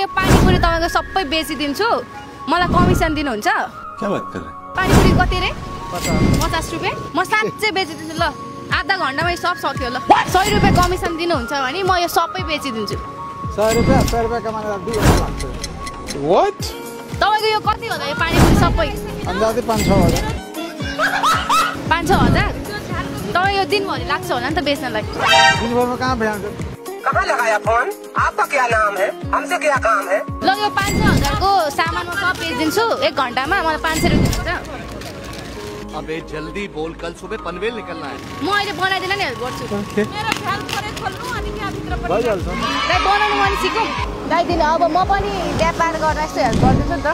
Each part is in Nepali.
यो पानीपुरी तपाईको सबै बेचिदिन्छु मलाई कमिसन दिनुहुन्छ के बात गरे पानीपुरी कति रे 50 रुपैयाँ म साच्चै बेचिदिन्छु ल आधा घण्टामा सब सक्यो ल 100 रुपैयाँ कमिसन दिनुहुन्छ भने म यो सबै बेचिदिन्छु 100 रुपैयाँ कमाएर 2 घण्टा लाग्छ व्हाट तपाईको यो कति होला यो पानीपुरी सबै अन्दाजै 5-6 हजार 5-6 हजार तपाईँ यो दिनभरि लाग्छ होला नि त बेच्नलाई दिनभरमा कहाँ भ्याउँछ कहाँ लगाया फोन आपका क्या नाम है हमसे क्या काम है ल यो 500 हजारको सामान म सब बेचिदिन्छु 1 घण्टामा मलाई 500 रुपैयाँ दिन्छ अबे जल्दी बोल कल सुबह पनवेल निकलना है म अहिले बनाइदिन नि हेल्प गर्छु मेरो फ्यान परे खोल्नु अनि त्यहाँ भित्र पनि भइहाल्छ दाइ बनाउनु मन सिकौँ दाइ दिन अब म पनि व्यापार गर्न यस्तो हेल्प गर्दिन्छु नि त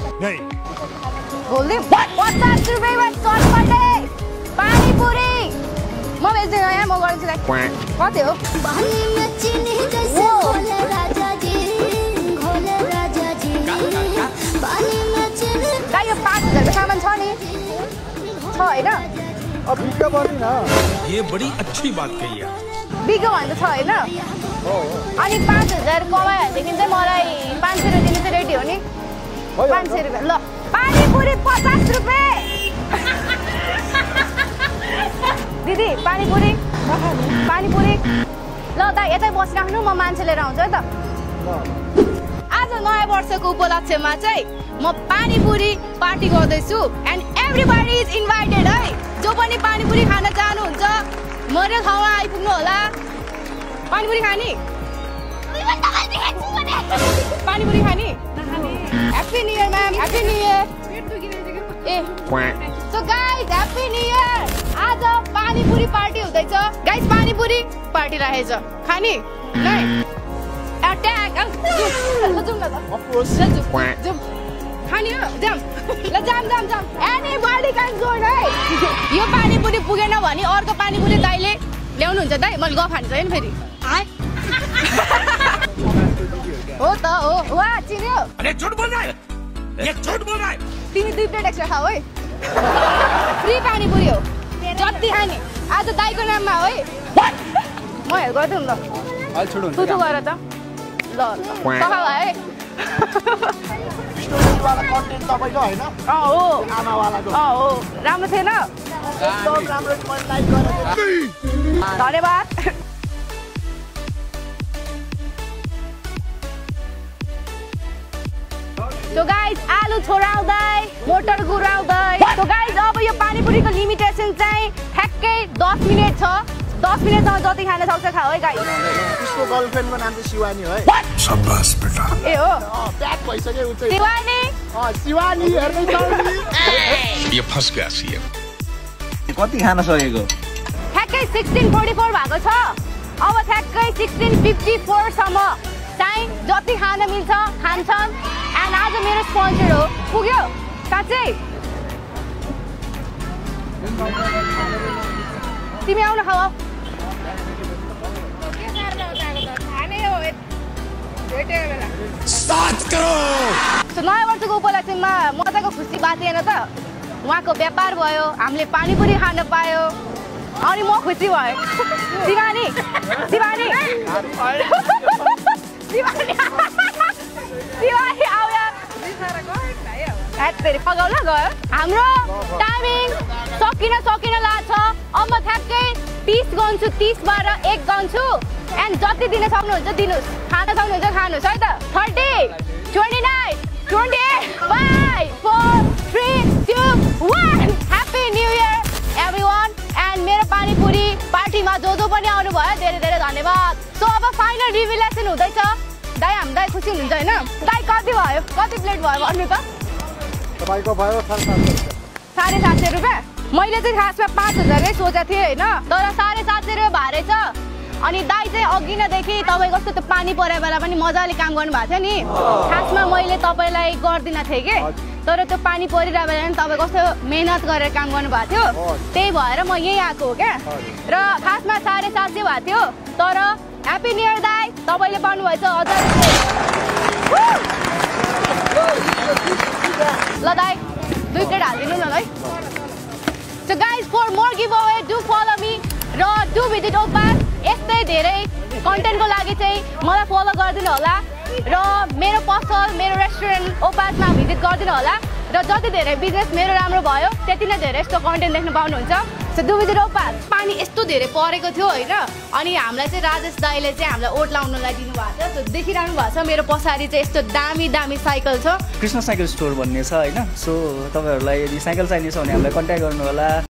बोल्दै 50 रुपैयाँमा चटपटे पानीपुरी म बेच्दिन यहाँ म गरिदिन्छु दाइ कति हो दाइ यो 5000 को सामान छ नि होइन अब बिक्री गर्दिन ये बड़ी अच्छी बात कही है बिग्यो भने त छ होइन अनि 5000 कमायो भनेदेखि चाहिँ मलाई 500 रुपैयाँ दिनु चाहिँ रेडी हो नि 500 रुपैयाँ ल पानीपुरी 50 रुपैयाँ दिदी पानीपुरी ल दाइ यतै बसिराख्नु म मान्छे लिएर आउँछु है त आज नयाँ वर्षको उपलक्ष्यमा चाहिँ म पानीपुरी पार्टी गर्दैछु एन्ड एभ्रीबडी इज इन्भाइटेड है जो पनि पानीपुरी खान चाहनुहुन्छ मेरो ठाउँमा आइपुग्नु होला पानीपुरी खाने पानीपुरी खाने happy new year ma'am happy new year ए so guys happy new year आज पानीपुरी पार्टी हुँदैछ गाइज पानीपुरी पार्टी राखेछ खाने नै अट्याक ल जाउँ न त जाउँ खाने हो जाम ल जाम एनीबडी क्यान जोइन है यो पानीपुरी पुगेन भने अर्को पानीपुरी दाइले ल्याउनुहुन्छ दाइ मैले गफ हान्छ हैन फेरि हो त हो वा चिन्यो अरे झूठ बोल रहा है ये झूठ बोल रहा है तिमी 2 प्लेट एक्स्ट्रा खाऊ है फ्री पानीपुरी हो जति खाने आज दाइको नाममा हो है म हेल्प गर्दिम ल हाल छोड्नु तुतु गर त ल सफा भयो है वाला कन्टेन्ट तपाईको हैन हो आमा वालाको हो राम्रो थिएन एकदम राम्रो मैले लाइक गरेको धन्यवाद So guys, आलु छोराउँदै मोटर गुराउँदै So guys, अब यो पानीपुरीको लिमिटेसन चाहिँ ठ्याक्कै 10 मिनेट छ 10 मिनेटसम्म जति खान सक्छ खाऊ है गाइस उसको गर्लफ्रेन्डको नाम चाहिँ शिवानी हो है शाबाश बेटा ए हो ब्याक भइसक्यो उ चाहिँ शिवानी शिवानी हेर्दै जाऊ ये फंस गया सीएम कति खान सकेको ठ्याक्कै 1644 भएको छ अब ठ्याक्कै 1654 सम्म चाहिँ जति खान मिल्छ खान्छन् एन्ड आज मेरो स्पोन्सर हो पुग्यो साँच्चै तिमी आउन खाऊ नयाँ वर्षको उपलक्ष्यमा मजाको खुसी बाँधिएन त उहाँको व्यापार भयो हामीले पानीपुरी खान पायो अनि म खुसी भएँ शिवानी शिवानी शिवानी आउया हेत्तेरी पगाउला गयो हाम्रो टाइमिङ सकिन लाग्छ अब म ठ्याक्कै 30 गन्छु 30 12 1 गन्छु एन्ड जति दिन सक्नुहुन्छ दिनुस् खान सक्नुहुन्छ खानुस् है त 30 29 28 5 4 3 2 1 happy new year everyone and मेरो पानीपुरी पार्टीमा जो पनि आउनु भयो धेरै धेरै धन्यवाद सो अब फाइनल रिभिलेसन हुँदैछ दाइ हामी दाइ खुसी हुनुहुन्छ हैन दाइ कति भयो कति प्लेट भयो भन्नु त तपाईको भयो 750 रुपैयाँ मैले चाहिँ खासमा 5000 नै सोचेको थिएँ हैन तर 750 रुपैयाँ भारे छ अनि दाइ चाहिँ अघि नदेखि तपाईँ कस्तो त्यो पानी परे बेला पनि मजाले काम गर्नु भएको थियो नि खासमा मैले तपाईलाई गर्दिन थिएँ के तर त्यो पानी परिरहेको बेला पनि तपाईँ कस्तो मेहनत गरेर काम गर्नु भएको थियो त्यही भएर म यही आएको हो क्या र खासमा 750 भएको थियो तर ह्याप्पी न्यू इयर दाइ तपाईले पाउनुभएछ 1000 रुपैयाँ ल दाइ 2 प्लेट हालिदिनु न है So guys, for more giveaway, do follow me र do visit Oppass यस्तै धेरै कन्टेन्टको लागि चाहिँ मलाई फलो गरिदिनु होला र मेरो पसल मेरो रेस्टुरेन्ट ओपासमा भिजिट गरिदिनु होला र जति धेरै बिजनेस मेरो राम्रो भयो त्यति नै धेरै यस्तो कन्टेन्ट देख्न पाउनुहुन्छ। सो डु भिजिट ओपास। पानी यस्तो धेरै परेको थियो होइन, अनि हामीलाई चाहिँ राजेश दाइले चाहिँ हामीलाई ओट लाउनलाई दिनुभएको छ। सो देखिरहनु भएको छ मेरो पछाडि चाहिँ यस्तो दामी दामी साइकल छ। कृष्ण साइकल स्टोर भन्ने छ होइन। सो तपाईँहरूलाई यदि साइकल चाहिने छ भने हामीलाई कन्ट्याक्ट गर्नु होला।